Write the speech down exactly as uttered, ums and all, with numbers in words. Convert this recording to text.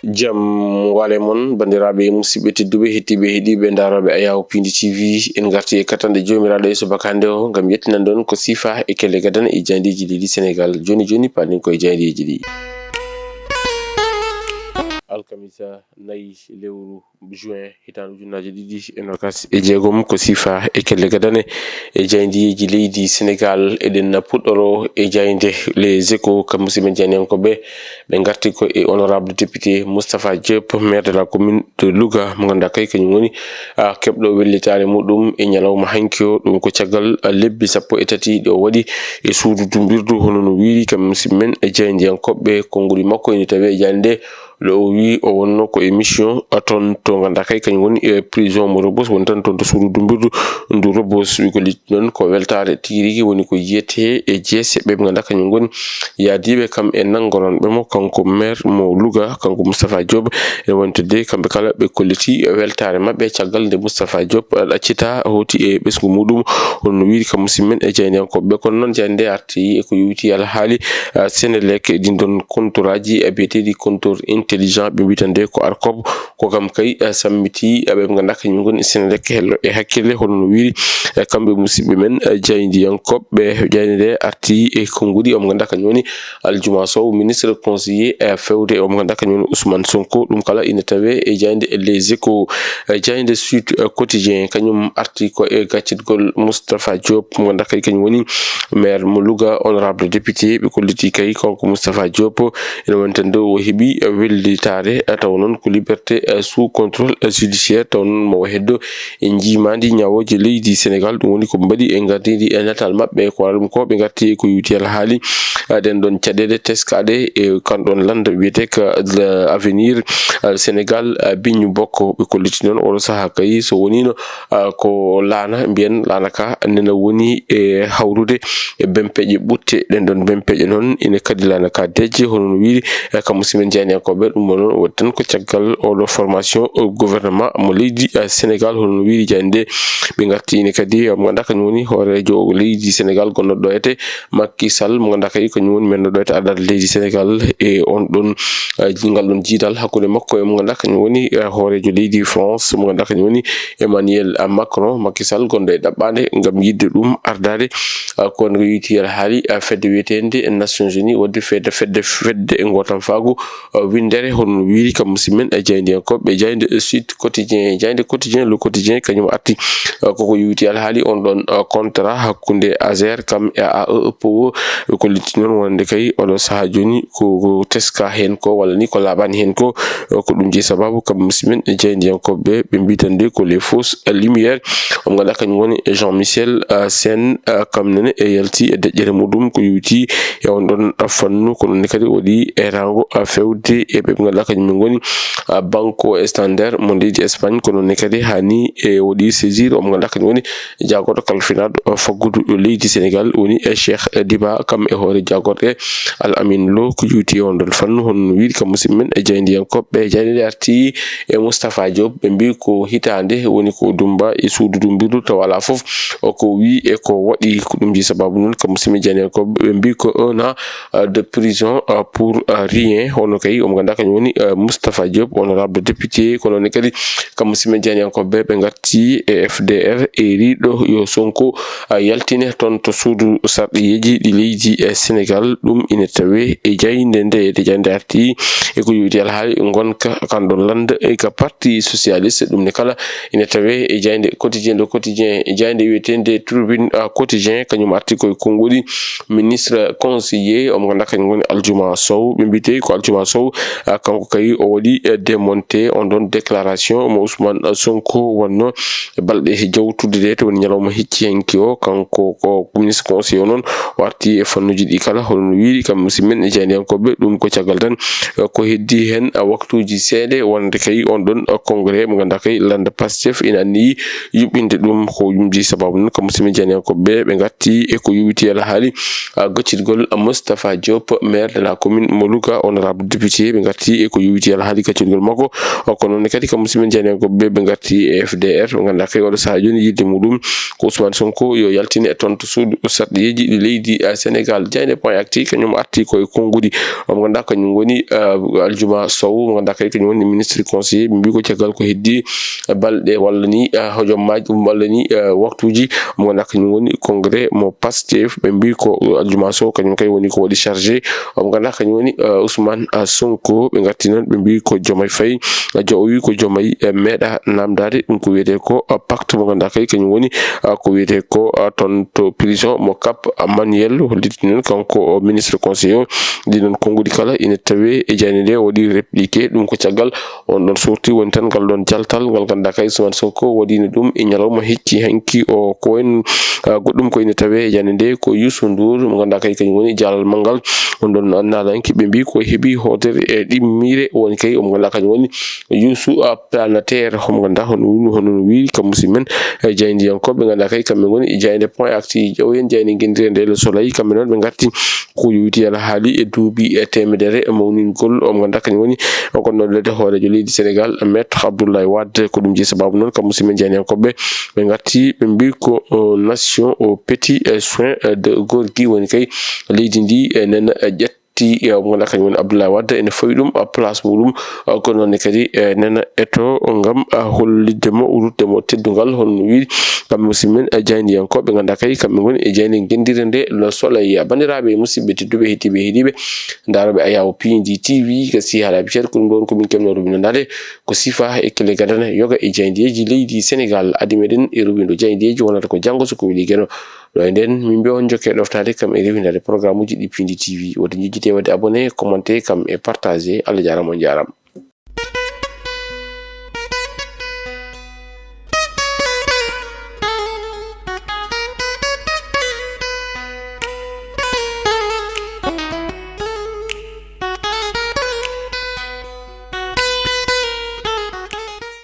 Jam wale mon, banndiraaɓe e musidɓe tedduɓe, heɗtiiɓe, heɗiiɓe, ndaarooɓe Ayaw Pindi T V. En ngarti e katanɗe joomiraaɗo e subaka hannde o, ngam yettinan ɗon ko siifa e kelle gadane e jaayndeeji leydi Senegaal. Jooni jooni, paaɗen ko e jaayndeeji ɗi. Alkamisa nayi lewru juin, hitaande ujunnaaje ɗiɗi e noogas e jeegom, ko siifa e kelle gadane e jaayndeeji leydi Senegaal. Eɗen puɗɗoro e jaaynde Les Échos, kam musidɓe jaayndiyankooɓe, ɓe ngarti ko e honorable député Moustapha Diop, maire de la commune de Louga, mo ngannduɗaa kay kañum woni, ah, keɓɗo wellitaare muɗum e ñalawma hanki o. Ɗum ko caggal, ah, lebbi sappo e tati ɗe o waɗi e suudu dumbirdu, hono no wiiri kam musidɓe men e jaayndiyankooɓe. Konnguli makko ene tawee e jaaynde ɗo o wi o wonno ko e mission, a, toon to ngannduɗaa kay kañum woni e prison mo Rebos, woni tan toon to suudu dumbirdu ndu Rebos. Wi ko liɗɗi noon ko weltaare tigi rigi woni ko yiyetee e jeese ɓe ɓe ngannduɗaa kañum ngoni yaadiiɓe kam e nanngoronɓe mo, kanko maire mo Louga, kanko Moustapha Diop. Ene woni tedde kamɓe kala ɓe kolliti weltaare maɓɓe caggal nde Moustapha Diop ɗaccita hooti e ɓesngu muɗum, hono no wiiri kam musidɓe men e jaayndiyankooɓe ɓe. Kono noon jaaynde arti e ko yowiti alhaali, ah, Senelec, ɗin ɗon kontoraaji, ah, biyeteeɗi kontor intelligent, ɓe mbiyata nde ko ARCOP, ko kam kay, ah, sammiti, ah, ɓe ngannduɗaa kañum ngoni Senelec hello e hakkille, hono no wiiri, eh, kamɓe musidɓe men, eh, jaayndiyankooɓe. Jaaynde nde arti e konnguli, omo ngannduɗaa kañum woni Aljuma Sow, ministre conseiller, eh, fewde, omo ngannduɗaa kañum woni Ousmane Sonko. Ɗum kala ina tawee e jaaynde Les Échos. Eh, jaaynde Sud, eh, Quotidien, kañum arti ko e gaccitgol Moustapha Diop, mo ngannduɗaa kay kañum woni maire mo Louga, honorable député, ɓe kolliti kay kanko Moustapha Diop, ene woni tan ɗo o heɓi wellitaare, taw noon ko liberté, eh, sous contrôle, eh, judiciaire, taw noon mo heddo e njiimaandi ñawooje leydi Senegaal. Ɗum woni ko mbaɗi e ngardiindi e natal maɓɓe, ko wala ɗum ko ɓe ngarti e ko yowiti alhaali, eh, ɗen ɗon caɗeele teskaaɗe e kan ɗon lannda wiyetee ko, eh, Avenir, eh, Senegaal, eh, Biñu Bokko. Ɓe kolliti noon oɗo sahaa kay so woniino, ah, ko laana, mbiyen laana ka nena woni e hawrude e bempeƴe ɓutte. Ɗen ɗon bempeƴe noon ina kadi laana ka dejje, hono no wiiri, eh, kam musidɓe men jaayndiyankooɓe. Ɗum ɗo noon waɗi tan ko caggal oɗo formation, eh, gouvernement mo leydi, eh, Senegaal, hono no wiiri jaaynde nde. Ɓe ngarti ine kadi, eh, mo ngannduɗaa kañum woni hooreejo leydi Senegaal gonɗo ɗo etee Macky Sall, mo ngannduɗaa kadi kañum woni men ɗo etee ardaade leydi Senegaal e on ɗon, eh, ngal ɗon jiidal hakkunde makko e mo ngannduɗaa kañum woni, eh, hooreejo leydi France, mo ngannduɗaa kañum woni Emmanuel Macron. Macky Sall gonɗo e ɗaɓɓaande ngam yiɗde ɗum ardaade, ah, ko wonde ko yowiti alhaali, ah, fedde wiyeteende Nations Unies, waɗde fedde, fedde, fedde e ngootamfaagu, ah, winndere, hono no wiiri kam musidɓe men e jaayndiyankooɓe, jaaynde Sud Quotidien, jaaynde Quotidien, Le Quotidien, kañum arti, ah, koko yowiti alhaali on ɗon, ah, contrat hakkunde Azer kam e A E P O. Ɓe kolliti noon wonde kay oɗo sahaa jooni ko, ko teska heen ko, walla ni ko laaɓaani heen ko, ko ɗum jeyi sababu kam musidɓe men e jaayndiyankooɓe ɓe, ɓe mbiyi tan nde ko les fausses lumières. Omo ngannduɗaa kañum woni Jean Michel, ah, Sène, ah, kam nene e yalti e deƴƴere muɗum ko yowiti e on ɗon fannu, kono ne kadi waɗi e rango, ah, fewde e ɓe ɓe ngannduɗaa kañum ngoni, ah, Banco Santander mo leydi Espagne, kono ne kadi hani e waɗi saisir omo ngannduɗaa kañum woni jaagorɗo kalfinaaɗo, eh, faggudu leydi Senegaal woni, eh, Cheikh Diba, kam e hoore jaagorɗe Al Amin Lo, ko juuti e on ɗon fannu, hono no wiiri kam musidɓe men e jaayndiyankooɓe. Jaaynde nde arti e Moustapha Diop, ɓe mbi ko hitaande woni ko dumba e suudu dumbirdu tawa alaa fof, o ko wi e ko waɗi, ko ɗum jeyi sababu noon kam musidɓe jaayndiyankooɓe, ɓe mbi ko un an, euh, de prison, euh, pour, euh, rien. Hono kay omo ngannduɗaa kañum woni, euh, Moustapha Diop, honorable député, kono ne kadi kam musidɓe jaayndiyankooɓe ɓe ngarti e F D R e riiɗo yo Sonko, ah, yaltine toon to suudu sarɗiyeeji ɗi leydi, eh, Senegaal. Ɗum ina tawee e jaaynde nde, e jaaynde arti e ko yowiti alhaali ngonka kan ɗon lannda e ka parti socialiste. Ɗum ne kala ina tawee e jaaynde Quotidien, Le Quotidien, e jaaynde wiyeteende Tribune, ah, Quotidien, kañum arti koye konnguli ministre conseiller, omo ngannduɗaa kañum woni Aljuma Sow. Ɓe mbiyetee ko Aljuma Sow, ah, kanko kay o waɗi, eh, démonté on ɗon déclaration mo Ousmane Sonko wonno e balɗe jawtude ɗe, to woni ñalawma hecci hanki o. Kanko ko ministre conseiller o noon, o arti e fannuuji ɗi kala, hono no wiiri kam musidɓe men e jaayndiyankooɓe. Ɗum ko caggal tan, eh, ko heddii heen, ah, waktuuji seeɗa, wonde kay on ɗon, ah, congrès mo ngannduɗaa kay lannda Pastef ina anniyi yuɓɓinde ɗum. Ko ɗum jeyi sababu noon kam musidɓe jaayndiyankooɓe ɓe ngarti e ko yowiti alhaali, ah, gaccitgol Moustapha Diop, maire de la commune mo Louga, honorable député. Ɓe ngarti e ko yowiti alhaali kaccungol makko. Ko noon ne kadi kam musidɓe jeynaankoɓe ɓe ngarti e F D R, ɓe ngannduɗaa kay oɗo sahaa jooni yidde muɗum ko Ousmane Sonko yo yaltine e toon to suudu sarɗiyeeji ɗi leydi, eh, Sénégal. Jaaynde Point Actu kañum arti ko e konngudi mo ngannduɗaa kañum woni, eh, Aljuma Sow, mo ngannduɗaa kay kañum woni ministre conseiller, ɓe mbii ko caggal ko heddii balɗe walla ni, eh, hojommaji ɗum walla ni, eh, waktuuji mo ngannduɗaa kañum woni congrès mo Pastef, ɓe mbii ko, eh, Aljuma Sow kañum kay woni ko waɗi chargé, mo ngannduɗaa kañum woni, eh, Ousmane, eh, Sonko. Ɓe ngarti noon ɓe mbii ko Diomaye Faye, eh, jo-, o wii ko Diomaye, eh, meeɗa namdaade ɗum ko wiyetee ko, eh, pacte mo ngannduɗaa kay kañum woni, eh, ko wiyetee ko, eh, toon to prison mo Cap Manuel, holliti noon kanko o ministre conseiller o. Ɗi noon konngudi kala ina tawee e jaaynde nde, o waɗi répliqué ɗum ko caggal on ɗon sorti woni tan ngal ɗon jaltal ngal ngannduɗaa kay Ousmane Sonko waɗino ɗum e ñalawma hecci hanki o. Ko wayi, ah, goɗɗum ko ina tawee e jaaynde nde ko Youssou Ndour mo ngannduɗaa kay kañum woni jaalal manngal on ɗon naalaanki, ɓe mbii ko heɓi hoodere e ɗimmire woni kay omo ngannduɗaa kañum woni Youssou, ah, Planétaire, homo ngannduɗaa hono wini, hono no wiiri kam musidɓe men, eh, jaayndiyankooɓe ngannduɗaa kay kamɓe ngoni jaaynde Point Actu, ƴeewen jaaynde ngenndiire nde Le Soleil, kamɓe noon ɓe ngarti ko yowiti alhaali e duuɓi e teemedere e mawningol, omo ngannduɗaa kañum woni o gonnoɗo leydi hooreejo leydi Sénégal, Maître Abdoulaye Wade. Ko ɗum jeyi sababu noon kam musidɓe men jaayndiyankooɓe ɓe ngarti ɓe mbii ko, eh, nation au petit, eh, soin, eh, de gorgi woni kay leydi ndi, eh, nena, eh, ƴetta ti, eh, mo ngannduɗaa kañum woni Abdoulaye Wade ene fawi ɗum, ah, place muɗum, ah, ko noon ne kadi, eh, nena eto ngam, ah, hollitde mo, rutde mo teddungal, hono no wiiri kamɓe musidɓe men, eh, jaayndiyankooɓe ngannduɗaa kay kamɓe ngoni e jaaynde ngenndiire nde Le Soleil. Banndiraaɓe e musidɓe tedduɓe, heɗiiɓe, heɗiiɓe, ndaarooɓe Ayaawo P N D T V, ko si haalaaɓe ceeɗa, ko ɗum ɗoon ko min keɓnoo rubino ndaade ko sifa e kelle gadane yoga e jaayndeeji leydi Sénégal. Adi meɗen e rubindo jaayndeeji wonata ko janngo so ko weli Geno. Ɗo e nden, min mbiya on jokke ɗoftaade kam e rewindaade programme uji ɗi P N D T V. Wonde njejjitee waɗde abonné, commenté kam e partagé. Allah jaaraama, on jaaraama.